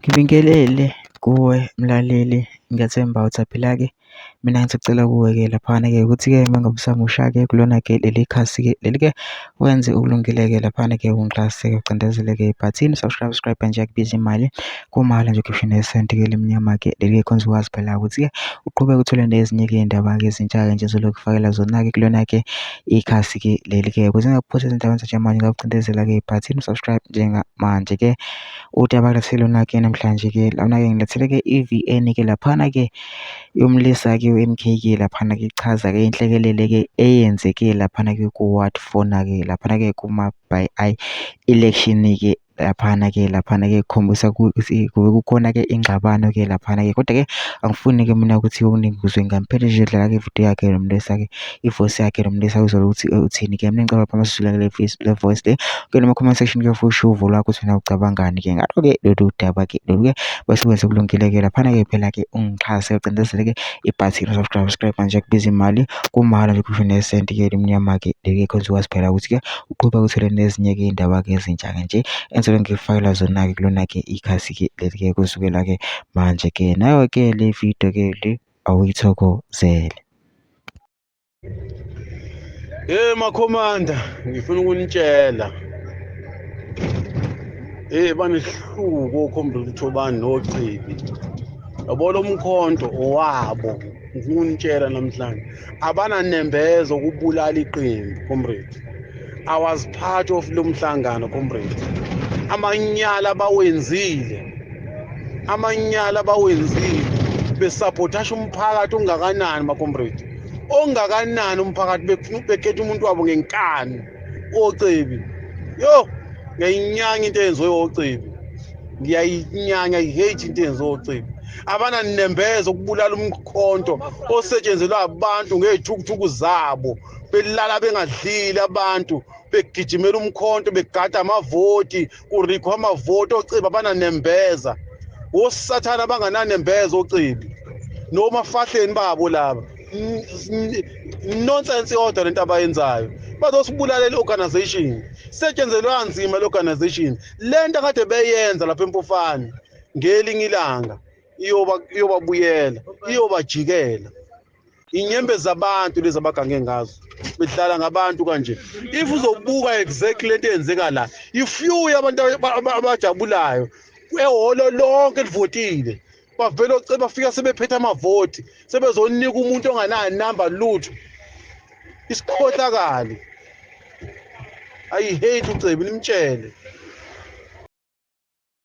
Ngibingelele kuwe mlaleli, ngiyathemba ukuthi uyaphila-ke. Mina ngizokucela kuwe-ke laphana-ke ukuthi-ke uma ngabe usamusha-ke kulona-ke leli khasi-ke leli-ke wenze okulungile-ke laphana-ke ungixhase-ke ucindezele-ke ibhathini subscribe, subscribe nje akubiza imali kumahhala nje ukhishwe nesenti-ke elimnyama-ke leli-ke khona uzokwazi phela ukuthi-ke uqhubeke uthole nezinye-ke iy'ndaba-ke ezintsha-ke nje ezilokufakela zona-ke kulona-ke ikhasi-ke leli-ke ukuze ungaphuthi izindaba ezintsha manje ngakucindezela-ke ibhathini subscribe njengamanje-ke. Udaba ngilethele lona-ke namhlanje-ke lona-ke ngilethele-ke i-V_N-ke laphana-ke yomlisa-ke u-M_K-ke laphana-ke ichaza-ke inhlekelele-ke eyenzeke laphana-ke ku-ward 4-ke laphana-ke kuma-by-election-ke laphana-ke laphana-ke kukhombisa ukuthi kube kukhona-ke ingxabano-ke laphana-ke kodwa-ke angifuni-ke mina ukuthi okuningi kuzwe ngami phela nje dlala-ke ividiyo yakhe nomlisa-ke i-voice yakhe nomlisa uzwe ukuthi uthini-ke. Mina ngicela lapha masizwile le voice le kuyona ama-comment section ke futhi uvo lwakho ukuthi wena ucabangani-ke ngalo-ke lolu daba-ke lolu-ke bese wenze kulungile-ke laphana-ke phela-ke ungixhase ucindezele-ke ibhathini subscribe subscribe manje kubiza imali kumahhala nje kusho nesenti-ke elimnyama-ke leli-ke khona uzokwazi phela ukuthi-ke uqhubeke uthole nezinye-ke iy'ndaba-ke ezintsha-ke nje engizobe ngikufakela zona-ke kulona-ke ikhasi-ke leli-ke kusukela-ke manje-ke nayo-ke le video-ke le awuyithokozele. Hey makhomanda, ngifuna ukunitshela. Hey banehluko okhombisa ukuthi obani noCibi. Yabo lo mkhonto owabo, ngifuna ukunitshela namhlanje. Abananembeza ukubulala iqembu, comrade. I was part of lo mhlangano, comrade. Amanyala abawenzile. Amanyala abawenzile besabhotasha umphakathi ongakanani ma-comrade. Ongakanani umphakathi befuna bekhetha umuntu wabo ngenkani oCebi. Yo, ngiyayinyanya into eyenziwe oCebi. Ngiyayinyanya, I hate into eyenziwe oCebi. Abananembeza ukubulala umkhonto osetshenzelwa abantu ngey'thukuthuku zabo, belala bengadlile abantu, begijimela umkhonto, begada amavoti, kurikhwa amavoti oCebi abananembeza. Osathana abangananembeza oCebi. Noma fahleni babo laba. Nonsense yodwa lento abayenzayo. Bazosibulalela i-organization. Setshenzelwa kanzima le organization. Lento akade beyenza lapha eMpofane ngelinye ilanga iyobabuyela, iyobajikela. Inyembe zabantu lezi abagange ngazo bedlala ngabantu kanje. If uzobuka exactly lento eyenzeka la, ifew yabantu abajabulayo ehholo lonke livotile, bavele oCebi bafika sebephethe amavoti, sebezonika umuntu onganayo number lutho. Isikhohlakali. I hate uCebi, nimtshele.